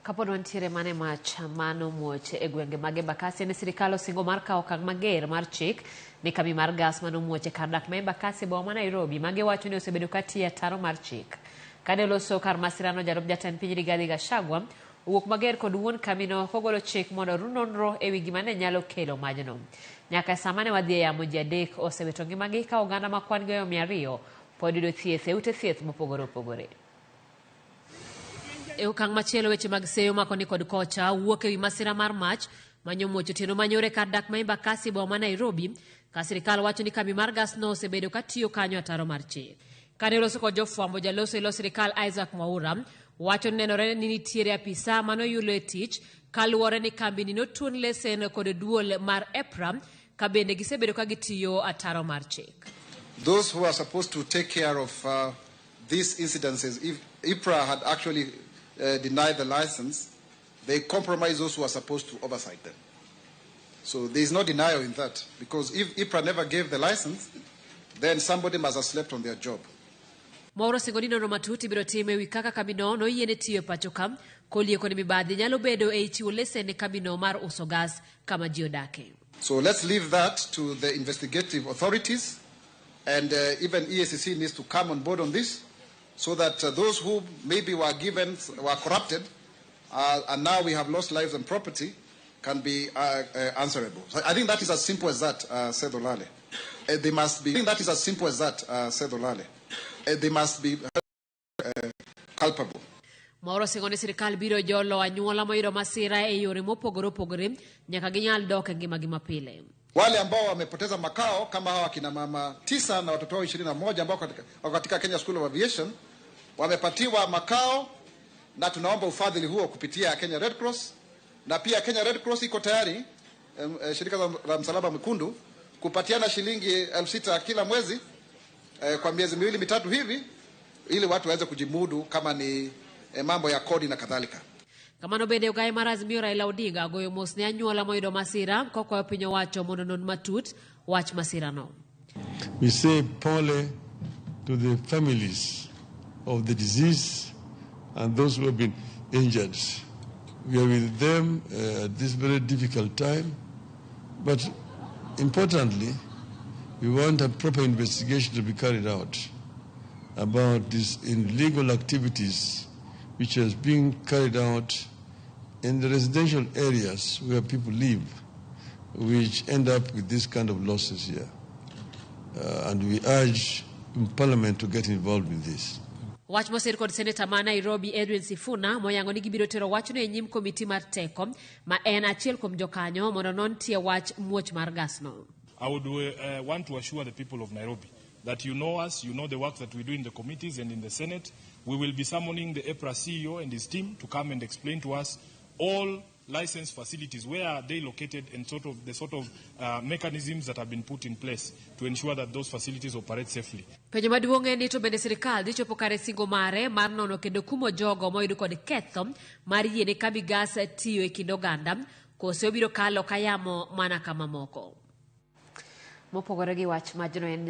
Kapod wantiere mana e mach manomuoch e gwenge mag Embakasi ne sirikal osingo mar kawo okang' mager mar chik ne kambi mar gas manomuoch e kar dak ma Embakasi e boma ma Nairobi ma giwacho ni osebedo ka tiyo e ataro mar chik. Kane oloso kar masirano jalup jatend piny Rigathi Gachagua owuok mager kod wuon kambino kogolo chik mondo oru nonro e wi gima ne nyalo kelo majno. Nyaka e sama ne wadhi e yamo ji adek osewito ngimagi ka oganda ma kwan gi oyo 200 pod yudo thieth e ute thieth mopogore opogore. E okang' machielo weche mag seyo mako ni kod kocha wuok ewi masira mar mach manyomuoch otieno manyoro e kar dak ma Embakasi e boma ma Nairobi ka sirikal wacho ni kambi mar gas no osebedo ka tiyo kanyo ataro mar chik. Kane oloso kod jofwambo jaloso e lo sirikal Isaac Mwaura wacho ni nenore ni nitiere apisa manoyulo e tich kaluwore ni kambini notuon lesen kod duol mar EPRA ka bende gisebedo ka gitiyo ataro mar chik. Those who are supposed to take care of these incidences, if EPRA had actually denied the license, they compromise those who are supposed to oversight them. So there is no denial in that, because if EPRA never gave the license, then somebody must have slept on their job. Mwaura osingo ni nonro matut ibiro tim ewi kaka kambino noyiene tiyo e pacho ka kolieko ni mibadhi nyalo bedo ei chiwo lesen ne kambino mar uso gas kama ji odake. So let's leave that to the investigative authorities, and even EACC needs to come on board on this, so that those who maybe were given, were corrupted, and now we have lost lives and property, can be answerable. So I think that is as simple as that, said Olale. They must be, I think that is as simple as that, said Olale. They must be culpable. Mwaura osingo ni sirikal biro jolo anyuola moyudo masira e yore mopogore opogore nyaka ginyal dok e ngimagi mapile. Wale ambao wamepoteza makao kama hawa kina mama 9 na watoto wao 21 ambao wako katika Kenya School of Aviation wamepatiwa makao, na tunaomba ufadhili huo kupitia Kenya Red Cross, na pia Kenya Red Cross iko tayari, shirika la Msalaba Mwekundu kupatiana shilingi 6,000 kila mwezi kwa miezi miwili mitatu hivi ili watu waweze kujimudu kama ni mambo ya kodi na kadhalika. Kamano bende ogaye mar Azimio Raila Odinga goyo mos ne anyuola moyudo masira kokwayo piny owacho mondo onon matut wach masirano. We say pole to the families of the deceased and those who have been injured. We are with them at this very difficult time, but importantly, we want a proper investigation to be carried out about these illegal activities which has been carried out in the residential areas where people live, which end up with this kind of losses here. And we urge Parliament to get involved in this. Wach mosir kod seneta ma Nairobi Edwin Sifuna moyango ni gibiro tero wachno e nyim komiti mar teko ma en achiel kuom jokanyo mondo non tie wach muoch mar gasno. I would want to assure the people of Nairobi that you know us, you know the work that we do in the committees and in the Senate. We will be summoning the EPRA CEO and his team to come and explain to us all licensed facilities, where are they located, and sort of the sort of mechanisms that have been put in place to ensure that those facilities operate safely. Penjo maduong' en ni to bende sirikal dhi chopo kare singo mare mar nono kendo kumo jogo moyud kod ketho mar yiene kambi gas tiyo e kind oganda, kose obiro kalo ka yamo mana kama moko. Mopogore gi wach majno en ni